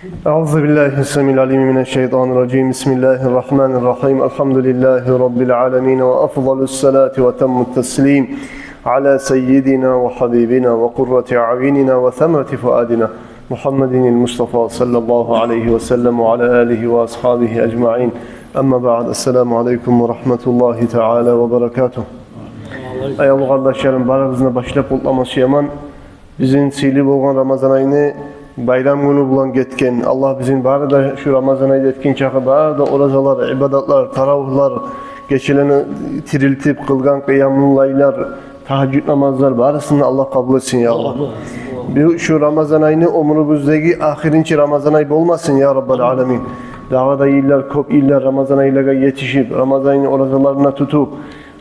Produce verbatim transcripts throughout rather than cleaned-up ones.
أعوذ بالله السميع العليم من الشيطان الرجيم. بسم الله الرحمن الرحيم. الحمد لله رب العالمين، وأفضل الصلاة وأتم التسليم على سيدنا وحبيبنا وقرة أعيننا وثمرة فؤادنا محمد المصطفى صلى الله عليه وسلم وعلى آله وأصحابه أجمعين. أما بعد، السلام عليكم ورحمة الله تعالى وبركاته. Аявлу къардашларым, барыгъызны башлап къутлама сюемен бизин сыйлы болгъан Рамазан айны байрам гюню булан гетген. Аллагь бизин бары да шу Рамазан айда этген чакъы бары да оразалар, ибадатлар, таравигьлар, гечелени тирилтип къылгъан къыямул лайлар, тагьажжуд намазлар барысын да Аллагь къабул этсин, я Аллагь. Бу шу Рамазан айны оьмюрюбюздеги ахырынчы Рамазан ай болмасын, я Раббал аламин. Дагъы да йыллар, кёп йыллар Рамазан айлагъа етишип, Рамазан айны оразаларын тутуп,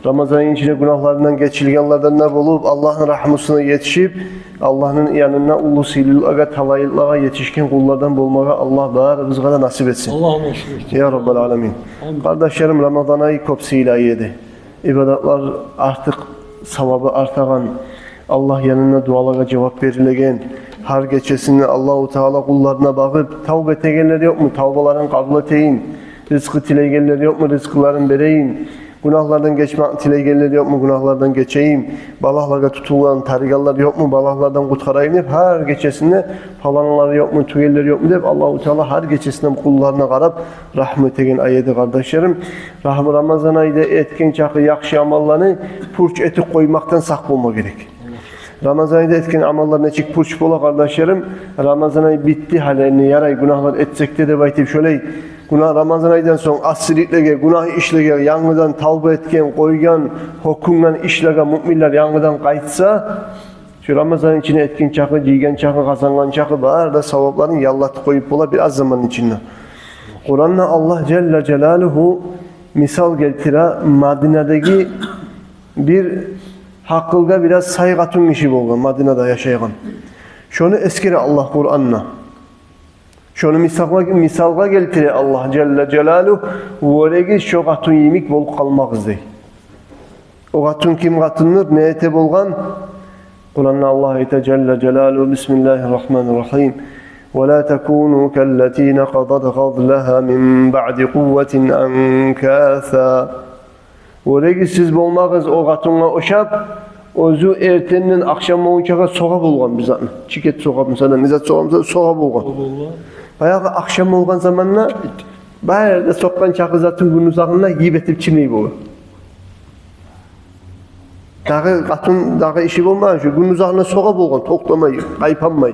Рамазан айны ичинде гюнагьларындан гечилгенлерден де болуп, Аллагьны рагьмусуна етишип, Аллагьны янында уллу сыйлылыкълагъа, талайлыкълагъа етишген къуллардан болмагъа Аллагь барыбызгъа да насип этсин. Аллагьумма шукур. Я Раббал аламин. Амин. Къардашларым, Рамазан ай кёп сыйлы ай эди. Ибадатлар артыкъ, савабы артагъан, Аллагь янында дуалагъа жавап берилеген, гьар гечесинде Аллагьу Таала къулларына багъып, тавба этегенлер ёкъму, тавбаларын къабул этейим, ризкъы тилейгенлер ёкъму, ризкъыларын берейим, гюнагьлардан гечмек тилейгенлер ёкъму, гюнагьлардан гечейим, балагьлагъа тутулгъан, тарыгъанлар ёкъму, балагьлардан къутгъарайым деп, гьар гечесинде паланлар ёкъму, тюгенлер ёкъму деп, Аллагьу Таала гьар гечесинде къулларына къарап рагьму этеген ай эди, къардашларым. Рагьму Рамазан айда этген чакъы яхшы амалланы пуч этип къоймакъдан сакъ болма герек. Рамазан айда этген амаллар нечик пуч бола, къардашларым? Рамазан ай битди, гьали энни ярай, гюнагьлар этсек де деп айтып, шолай гюнагь, Рамазан айдан сонг асиликлеге, гюнагь ишлеге янгыдан тавба этген, къойгъан, гьёкюнген ишлеге муъминлер янгыдан къайтса, шу Рамазан ичинде этген чакъы, жыйгъан чакъы, къазангъан чакъы бары да савапларын яллатып къоюп бола бир аз заманны ичинде. Къуранда Аллагь жалла жалалугьу мисал гелтире Мадинадагъы бир гьакъылгъа бираз сай къатынгиши болгъан, Мадинада яшайгъан. Шону эсгере Аллагь Къуранда. Шону мисалгъа, мисалгъа гелтире Аллагь жалла жалалугьу, вёрегиз шо къатын йимик болуп къалмагъыз дей. О къатын ким къатындыр, не эте болгъан? Къуранда Аллагь айта жалла жалалугьу, бисмиллагьи ррагьмани ррагьим: «Ва ла такуну каллати накъадат гъазлагьа мин баъди къувватин анкаса». Вёрегиз, сиз болмагъыз о къатынгъа ошап, оьзю эртенден ахшам болгъунчагъа согъа болгъан бир затны. Чикет согъа, мисалдан, не зат согъа, мисалдан, согъа болгъан. Согъа болгъан. Баягъы ахшам болгъан заманда, баягъы да сокъгъан чакъы затын гюн узагъында йиб этип чимей болгъан. Дагъы къатын, дагъы иши болмагъан, шо гюн узагъында согъа болгъан, токътамай, къайпанмай.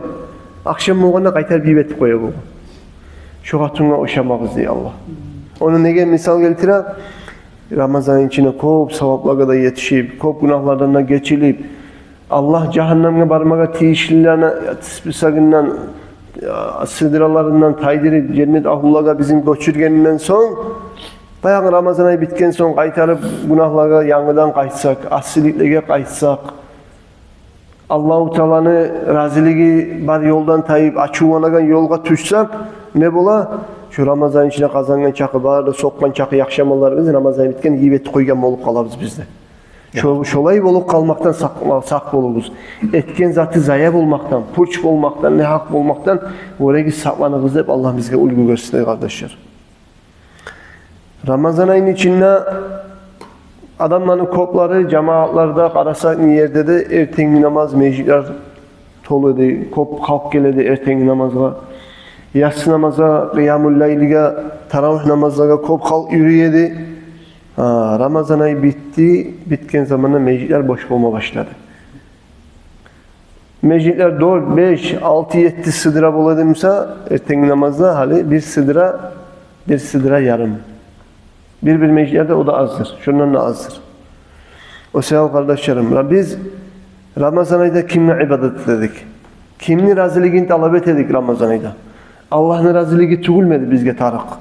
Ахшам болгъанда къайтарып йиб этип къоя болгъан. Шо къатынгъа ошамагъыз дей Аллагь. Ону неге мисал гелтире? Рамазан ичинде кёп саваплагъа да етишип, кёп гюнагьлардан да гечилип, Аллагь жагьаннемге бармагъа тийишлилени списогундан, сыдыраларындан тайдырып, женнет агьлулагъа бизин гёчюргенинден сонг, баягъы Рамазан ай битген сонг къайтарып гюнагьлагъа янгыдан къайтсакъ, асиликлеге къайтсакъ, Аллагьу Тааланы разилиги бар ёлдан тайып, ачувланагъан ёлгъа тюшсек, не бола? Шо Рамазан ичинде къазангъан чакъы, бары да сокъгъан чакъы яхшы амалларыбызны Рамазан битген йиб этип къойгъан болуп къалабыз биз де. Шо-, шолай болуп къалмакъдан сакъ, сакъ болугъуз. Этген заты зая болмакъдан, пуч болмакъдан, негьакъ болмакъдан вёрегиз, сакъланыгъыз деп Аллагь бизге уьлгю гёрсете, къардашлар. Рамазан айны ичинде адамланы кёплери, жамаатларда къарасакъ, не ерде де эртенги намаз, межитлер толу эди, кёп халкъ геледи эртенги намазгъа. Яссы намазгъа, къиямул лайлиге, таравигь намазлагъа кёп халкъ юрюй эди. Гьа, Рамазан ай битди, битген заманда межитлер бош болма башлады. Межитлер дёрт, беш, алты, етти сыдыра бола эди буса, эртенги намазда гьали бир сыдыра, бир сыдыра ярым. Бир-бир межитлерде о да аздыр, шондан да аздыр. О саялы, къардашларым, Ра-, биз Рамазан айда кимге ибадат этедик? Кимни разилигин талап этедик Рамазан айда? Аллагьны разилиги тюгюлмеди бизге тарыкъ.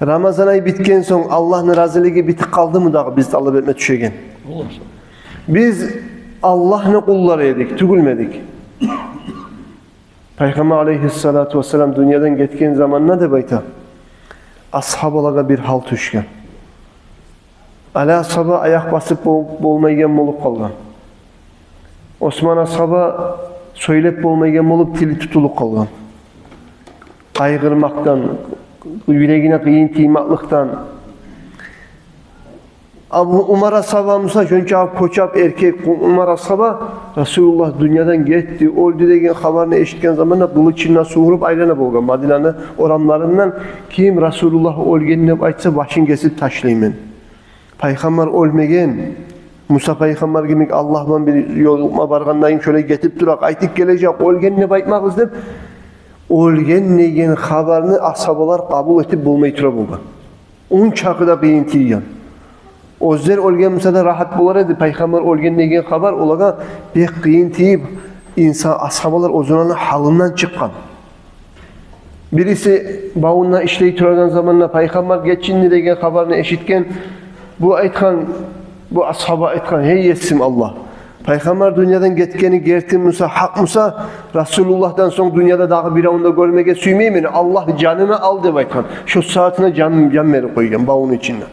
Рамазан ай битген сонг Аллагьны разилиги битип къалдымы дагъы биз талап этме тюшеген? Биз Аллагьны къуллары эдик, тюгюлмедик. Пайхаммар алейгьиссалату вассалам дюньядан гетген заманда, деп айта, асгьабалагъа бир гьал тюшген. Али асгьаба аякъ басып бол-, болмайгъан болуп къалгъан. Осман асгьаба сёйлеп болмайгъан болуп, тили тутулуп къалгъан. къайгъырмакъдан, юрегине къыйын тиймекликден. Абу Умар асгьаба буса, шончакъы къоччакъ эркек Умар асгьаба, Расулуллагь дюньядан гетди, оьлдю деген хабарны эшитген заманда къылычын да сувуруп айлана болгъан Мадинаны орамларындан. Ким Расулуллагь оьлген деп айтса, башын гесип ташлайман. Пайхаммар оьлмеген. Муса пайхаммар йимик Аллагь булан бир ёлукъма баргъандай, шолай гетип тура, къайтып гележек, оьлген деп айтмагъыз деп, оьлген деген хабарны асгьабалар къабул этип болмай тура болгъан. Ончакъы да къыйын тийген. Оьзлер оьлген буса да рагьат болар эди, пайхаммар оьлген деген хабар олагъа бек къыйын тийип, инсан, асгьабалар оьзлени гьалындан чыкъгъан. Бириси бавунда ишлей турагъан заманда пайхаммар гечинди деген хабарны эшитген. Бу айтгъан, бу асгьаба айтгъан: «Гьей Есим Аллагь, пайхаммар дюньядан гетгени герти буса, гьакъ буса, Расулуллагьдан сонг дюньяда дагъы биревню де гёрмеге сюймеймен, Аллагь, жанымны ал», — деп айтгъан. Шо сагьатына жан, жан берип къойгъан бавуну ичинде.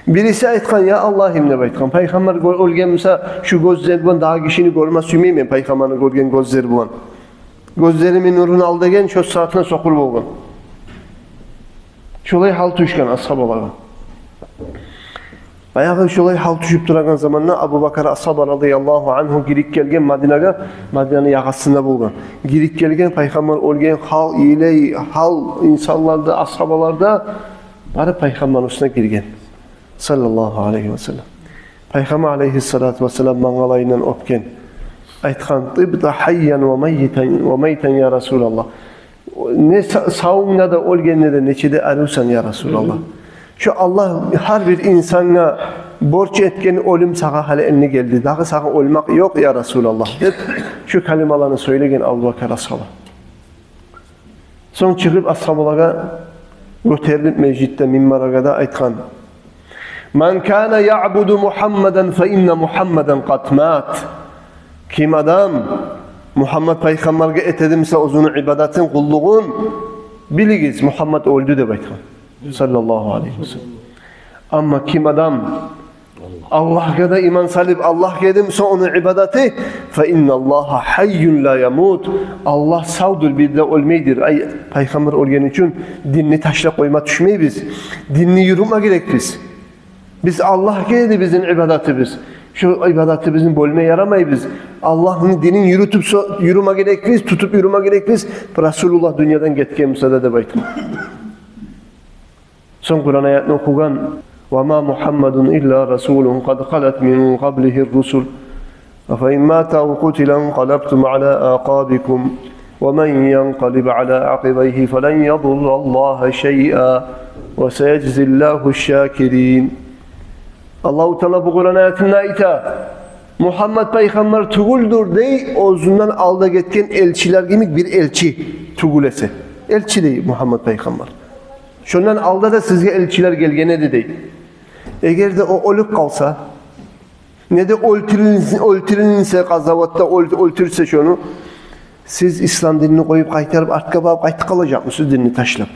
Бириси айтгъан: «Я Аллагьым, — деп айтгъан, — пайхаммар гё-, оьлген буса, шу гёзлер булан дагъы гишини гёрме сюймеймен, пайхаммарны гёрген гёзлер булан. Гёзлеримни нурун ал», — деген, шо сагьатына сокъур болгъан. Шолай гьал тюшген асгьабалагъа. Баягъы шолай гьал тюшюп турагъан заманда Абубакар асгьаба радияллагьу ангьу гирип гелген Мадинагъа, Мадинаны ягъасында болгъан. Гирип гелген, пайхаммар оьлген гьал, илей гьал инсанларда, асгьабаларда, барып пайхаммарны уьстюне гирген, саллаллагьу алайгьи ва саллам. Пайхаммар алайгьиссалату вассалам мангалайындан оьпген. Айтгъан: «Тибта гьайян ва майитан, ва майтан, я Расулаллагь». Не са-, савунгда да, оьлгенде де нечик де арувсан, я Расулаллагь. Шо Аллагь гьар бир инсангъа борч этген оьлюм сагъа гьали энни гелди. Дагъы сагъа оьлмек ёкъ, я Расулаллагь, деп, шо калималаны сёйлеген Абубакар асгьаба. Сонг чыгъып асгьабалагъа, гётерилип межитде минбаргъа да айтгъан: «Ман кана яъбуду Мухаммадан фа инна Мухаммадан къад мат». Ким адам Мухаммад пайхаммаргъа этедимсе оьзюню ибадатын, къуллугъун, билигиз, Мухаммад оьлдю, деп айтгъан, саллаллагьу алайгьи ва саллам. Амма ким адам Аллагьгъа да иман салып, Аллагьгъа эдимсе ону ибадаты, фа инна Аллагьа гьайюн ла ямут. Аллагь савдур, бир де оьлмейдир. Ай, пайхаммар оьлген учун динни ташлап къойма тюшмейбиз. Динни юрютме герекбиз. Биз Аллагьгъа эди бизин ибадатыбыз. Шо ибадатыбызны бёлме ярамайбыз. Аллагьны динин юрютюп со-, юрюме герекбиз, тутуп юрюме герекбиз. Расулуллагь дюньядан гетген буса да, деп айтгъан. Сонг Къуран аятны охугъан: «Ва ма Мухаммадун илла расулун къад халат мин къаблигьи ррусул. Афа ин мата ав къутила инкъалабтум ала акъабикум. Ва ман янкъалиб ала акъибайгьи фалан ядурраллагьа шайъа. Ва саяжзиллагьу шакирин». Аллагьу Таала бу Къуран аятында айта: Мухаммад пайхаммар тюгюлдюр, дей, оьзюнден алда гетген элчилер йимик бир элчи тюгюл эсе. Элчи, дей, Мухаммад пайхаммар. Шондан алда да сизге элчилер гелген эди, дей. Эгер де о оьлюп къалса, не де оьлтюрюлсе, оьлтюрюлсе, къазаватда оьл-, оьлтюрсе шону, сиз ислам динни къоюп, къайтарып артгъа багъып къайтып къалажакъмысыз динни ташлап?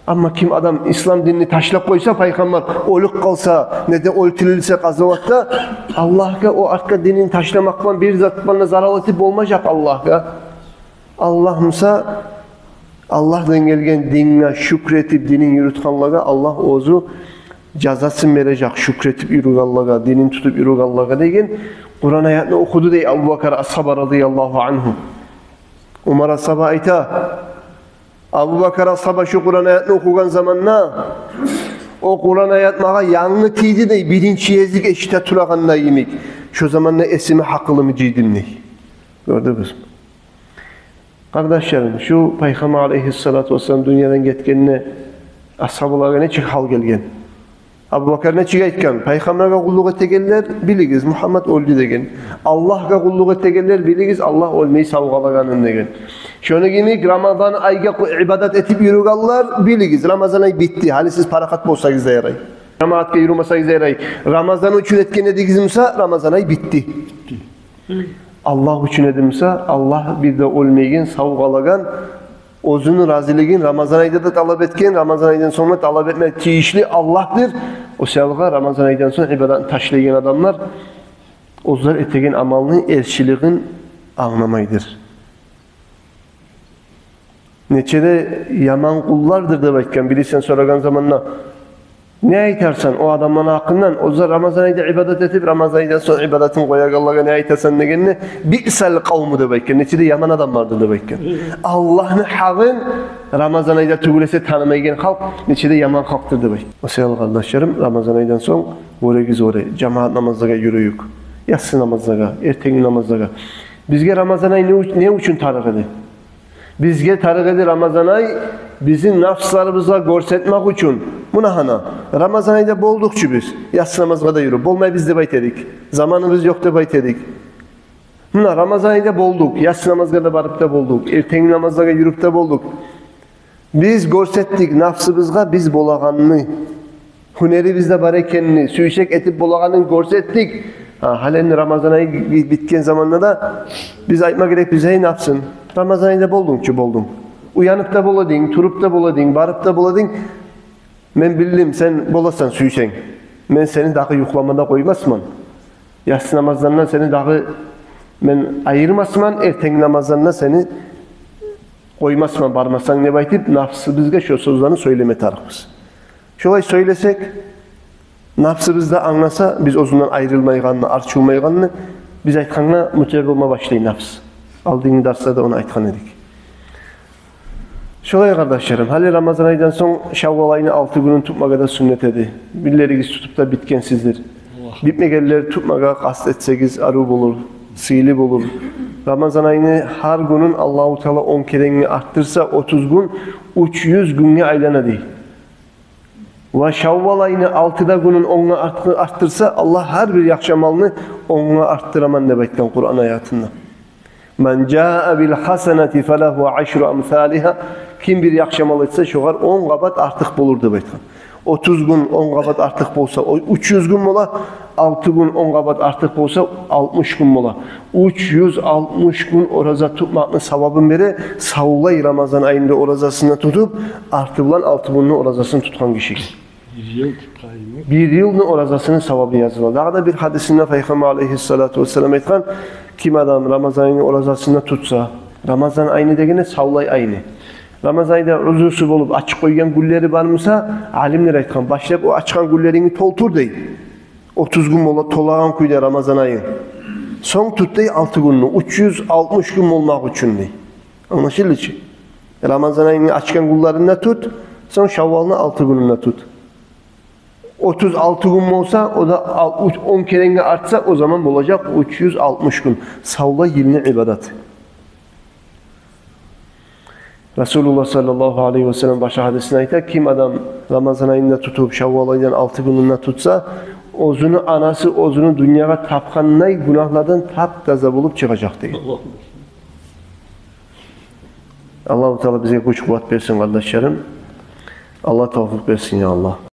Амма ким адам ислам динни ташлап къойса, пайхаммар оьлюп къалса, не де оьлтюрюлсе къазаватда, Аллагьгъа о артгъа динин ташламакъ булан бир зат булан да зарал этип болмажакъ Аллагьгъа. Аллагь буса, Аллагьдан гелген динге шюкюр этип, динин юрютгенлеге Аллагь оьзю жазасын бережек, шюкюр этип юрюгенлеге, динин тутуп юрюгенлеге деген Къуран аятны охуду, дей, Абубакар асгьаба радияллагьу ангьу. Умар асгьаба айта, Абубакар асгьаба шо Къуран аятны охугъан заманда, о Къуран аят магъа янгы тийди, дей, биринчи гезик эшите турагъанда йимик. Шо заманда эсими, гьакъылымы жыйдым, дей. Гёрдюгюзмю? Къардашларым, шу Пайхаммар алайгьиссалату вассалам дюньядан гетгенде асгьабалагъа нечик гьал гелген? Абубакар нечик айтгъан? Пайхаммаргъа къуллукъ этегенлер, билигиз, Мухаммад оьлдю деген. Аллагьгъа къуллукъ этегенлер, билигиз, Аллагь оьлмей сав къалагъанын деген. Шону йимик Рамазан айгъа къу-, ибадат этип юрюгенлер, билигиз, Рамазан ай битди. Гьали сиз парахат болсагъыз да ярай. Жамаатгъа юрюмесегиз де ярай. Рамазан учун этген эдигиз буса, Рамазан ай битди. Аллагь учун эди буса, Аллагь бир де оьлмейген, сав къалагъан, оьзюню разилигин Рамазан айда да талап этген, Рамазан айдан сонг да талап этме тийишли Аллагьдыр. О саялгъа Рамазан айдан сонг ибадатны ташлайгъан адамлар оьзлер этеген амалны элчилигин англамайдыр. Нече де яман къуллардыр деп айтгъан. Бириси сорагъан заманда: «Не айтарсан о адамланы гьакъындан? Оьзлер Рамазан айда ибадат этип, Рамазан айдан сонг ибадатын къоягъанлагъа не айтасан?» — дегенде, «Биъсал къавму», — деп айтгъан. Нече де яман адамлардыр деп айтгъан. Аллагьны гьакъын Рамазан айда тюгюл эсе танымайгъан халкъ нече де яман халкъдыр деп айтгъан. О саялы, къардашларым, Рамазан айдан сонг вёрегиз вёре, жамаат намазлагъа юрюйюк. Яссы намазлагъа, эртенги намазлагъа. Бизге Рамазан ай не уч-, не учун тарыкъ эди? Бизге тарыкъ эди Рамазан ай бизин нафсларыбызгъа гёрсетмек учун. Муна гьана, Рамазан айда болдукъ чу биз, яссы намазгъа да юрюп болмайбыз деп айта эдик. Заманыбыз ёкъ деп айта эдик. Муна Рамазан айда болдукъ, яссы намазгъа да барып да болдукъ, эртенги намазлагъа юрюп де болдукъ. Биз гёрсетдик нафсыбызгъа биз болагъанны, гьюнерибизде бар экенни, сюйсек этип болагъанын гёрсетдик. Гьа, гьали энди Рамазан ай би-, битген заманда да биз айтма герекбиз: «Гьей, нафсым, Рамазан айда болдунг чу, болдунг. Уянып да бола эдинг, туруп да бола эдинг, барып да бола эдинг. Мен билдим, сен боласан сюйсенг. Мен сени дагъы юхламагъа къоймасман. Яссы намаздан сени дагъы мен айырмасман, эртенги намаздан сени къоймасман бармасанг», — деп айтып, нафсыбызгъа шо сёзлени сёйлеме тарыкъбыз. Шолай сёйлесек, нафсыбыз да англаса биз оьзюнден айрылмайгъанны, арчылмайгъанны, биз айтгъангъа мутегь болма башлай нафс. Алдынгъы дарсда да ону айтгъан эдик. Шолай, къардашларым, гьали Рамазан айдан сонг Шаввал айны алты гюнюн тутмагъа да сюннет эди. Бирлеригиз тутуп да битгенсиздир. Битмегенлер тутмагъа къаст этсегиз, арив болур, сыйлы болур. Рамазан айны гьар гюнюн Аллагьу Таала он керенге артдырса, отуз гюн уьч юз гюнге айлана дей. Ва Шаввал айны алты да гюнюн онгъа арт-, артдырса, Аллагь гьар бир яхшы амалны онгъа артдыраман деп айтгъан Къуран аятында. «Ман жаа бил хасанати фалагьу ашру амсалигьа». Ким бир яхшы амал этсе, шогъар он къабат артыкъ болур деп айтгъан. Отуз гюн он къабат артыкъ болса, о уьч юз гюн бола, алты гюн он къабат артыкъ болса, алтмыш гюн бола. Уьч юз алтмыш гюн ораза тутмакъны савабын бере савлай Рамазан айында оразасын тутуп, арты булан алты гюнню оразасын тутгъан гишиге. Бир йыл тутгъан йимик. Бир йылны оразасыны савабы языла. Дагъы да бир гьадисинде Пайхаммар алайгьиссалату вассалам айтгъан: «Ким адам Рамазан айны оразасын тутса», Рамазан айны дегени савлай айны. Рамазан айда узрусу болуп ачып къойгъан гюнлери бармыса, алимлер айтгъан, башлап о ачгъан гюнлерингни толтур дей. Отуз гюн бола толагъан кюйде Рамазан айы. Сонг тут дей алты гюнню, уьч юз алтмыш гюн болмакъ учун дей. Англашылды чы? Рамазан айны ачгъан гюнлерин де тут, сонг Шаввалны алты гюнюн де тут. Отуз алты гюн болса, о да ал-, уьч, он керенге артса, о заман болажакъ уьч юз алтмыш гюн. Савлай йылны ибадаты. Расулуллагь саллаллагьу алайгьи васаллам башгъа гьадисинде айта: «Ким адам Рамазан айын да тутуп, Шаввал айдан алты гюнюн де тутса, оьзюню анасы оьзюню дюньягъа тапгъанлай гюнагьлардан тап-таза болуп чыгъажакъ», — деген. Аллагьу Таала бизге гюч-къуват берсин, къардашларым. Аллагь тавфикъ берсин, я Аллагь.